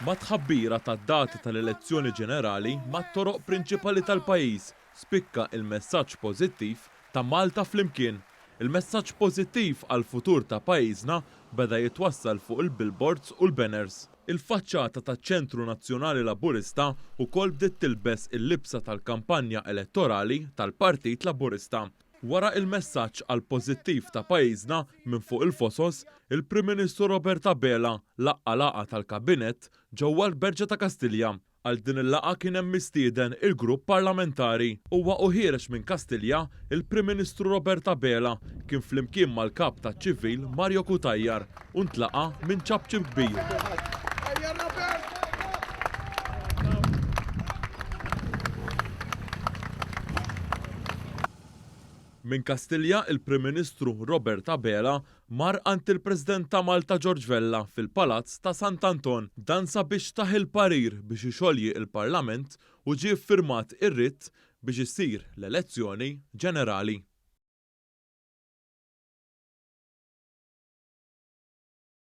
Mat-tħabbira tad-data tal-elezzjoni ġenerali mat-toroq prinċipali tal-pajjiż spikka il-messaġġ pożittiv ta' Malta Flimkien. Il-messaġġ pożittiv għall-futur ta' pajjiżna beda jitwassal fuq il-billboards u l-banners. Il-faċċata taċ-Ċentru Nazzjonali Laburista wkoll bdiet tilbes il-libsa tal-kampanja elettorali tal-Partit Laburista. Wara il-messaġġ għall-pożittiv ta' pajjiżna minn fuq il-Fosos, il-Prim Ministru Robert Abela laqqa' laqgħa tal-Kabinett ġewwa l-Berġa ta' Kastilja. Għal din il-laqgħa kien hemm mistieden il-Grupp Parlamentari. Huwa u ħiereġ minn Kastilja, il-Prim Ministru Robert Abela kien flimkien mal-Kap taċ-Ċivil Mario Cutajar u ntlaqa' minn ċapċip kbir. Minn Kastilja, il-Prim Ministru Robert Abela mar għand il-President ta' Malta George Vella fil-Palazz ta' Sant'Anton. Dan sabiex tah il-parir biex ixolji l-Parlament u ġie ffirmat ir-writ biex issir l-elezzjoni ġenerali.